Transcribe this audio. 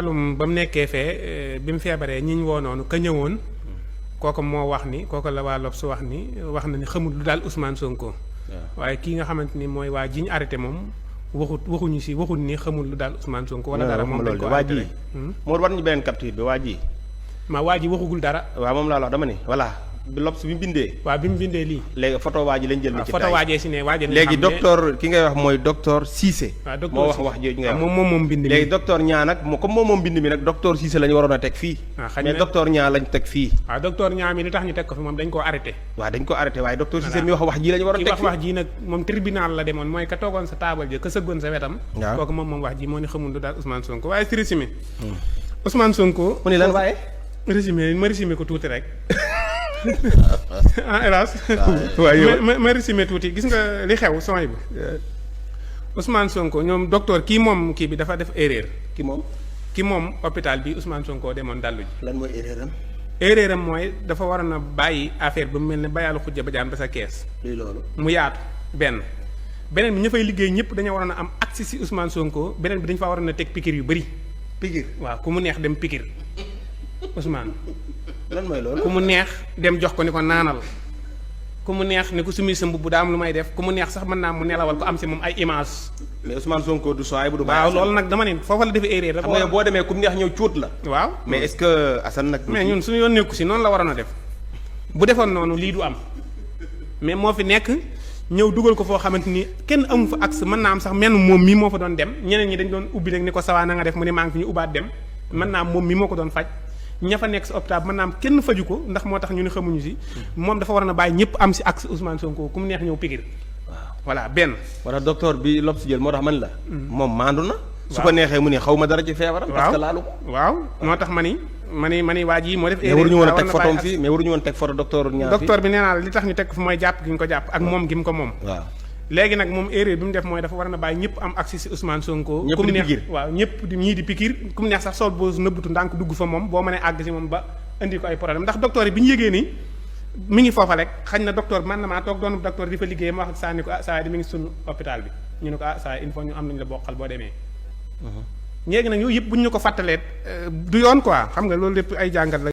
wàllum ba mu nekkee fee bi mu feebaree ñi ñu woo noonu ka ñëwoon kooku moo wax ni kooku la waa L'Obs wax na ni xamul lu daal Ousmane Sonko. waaye kii nga xamante ni mooy waa ji ñu arrêté moom waxut ni xamul lu daal Ousmane Sonko. wala dara moom dañ ko arrêté moo war ñu beneen capture bi waa ji. waa ji waxugul dara. waaw moom laa la wax dama ni voilà. L'Obs bi mu bindee. waaw bi mu bindee lii. léegi photo waa ji lañ jël. ni ci photo waajee si ne waajee léegi docteur ki ngay wax mooy docteur Cissé. waaw docteur moo wax jooju ngay wax moom bind mi. léegi docteur Niang nag comme moom bind mi nag docteur Cissé la ñu waroon a teg fii. mais docteur Niang lañ teg fii. waaw docteur Niang mi li tax ñu teg ko fi moom dañ koo arrêté. waaw dañ ko arrêté waaye docteur Cissé mi wax ji la ñu waroon a teg fii. ki wax ji nag moom tribunal la demoon mooy ka toogoon sa taabal ja ka sëggoon sa wetam. waaw kooku moom wax ji moo ne xamul lu daal Ousmane Sonko waaye si résumé. Ousmane Sonko. mu ne lan waaye. résumé ko tuuti rek. hélas ma résumé tuuti gis nga li xew sooy bi Ousmane Sonko ñoom docteur kii moom kii bi dafa def erreur. ki moom hôpital bi Ousmane Sonko demoon dallu ji. lan mooy erreur am. erreur am mooy dafa waroon a bàyyi affaire bi mu mel ne bayaalu xujja ba jaan ba sa kees. lii loolu mu yaatu beneen bi ña fay liggéey ñëpp dañoo waroon a am accès si Ousmane Sonko beneen bi dañu faa waroon a teg pikir yu bëri. pikir waaw ku mu neex dem pikir Ousmane. lan mooy loolu ku mu neex dem jox ko ni ko naanal ku mu neex ni ko sumi sa mbubb daa am lu may def ku mu neex sax mën naa mu nelawal ko am si moom ay image. mais Ousmane Sonko du sooy bu du. waaw loolu nag dama ne foofa la defee erreur. xam nga boo demee ku mu neex ñëw cuut la. waaw mais est-ce que Assane nag. mais ñun suñu yoon nekku si noonu la waroon a def bu defoon noonu lii du am mais moo fi nekk ñëw dugal ko foo xamante ni kenn amu fa accès mën naa am sax menn moom mii moo fa doon dem ñeneen ñi dañ doon ubbi nag ni ko sawaa na nga def mu ne maa ngi fi ñu ubbaat dem mën naa am moom mii moo ko doon faj ña fa nekk si hôpital mën naa am kenn faju ko ndax moo tax ñu ne xamuñu si moom dafa war na bàyyi ñëpp am si accès Ousmane Sonko ku mu neex ñëw pikir waaw voilà benn wala docteur bi L'Obs jël moo tax man la moom maandu na su ko neexee mu ne xaw ma dara ci feebaram parce que laalu ko waaw moo tax ma ni waa ji moo def mais waruñu woon a teg photom fii mais waruñu woon teg photo docteur Niang docteur bi nee naa li tax ñu teg ko fi mooy jàpp gi ñu ko jàpp ak moom gi mu ko moom waaw léegi nag moom erreur bi mu def mooy dafa war na bàyyi ñëpp am accès si Ousmane Sonko ñëpp di pikir waaw ñëpp ñii di pikir ku mu neex sax sol boo nëbbutu ndànk dugg fa moom boo mënee àgg si moom ba indi ko ay problème ndax docteur yi bi ñu yégee ni mi ngi foofa rek xañ na docteur man na maa toog doonu docteur di fa liggéey ma wax ak saa ni ko saa di mi ngi sunu hôpital bi ñu ne ko saa il faut ñu am nañu la bokkal boo demee léegi nag yooyu yëpp bu ñu ko fàttalee du yoon quoi xam nga loolu lépp ay jàngat la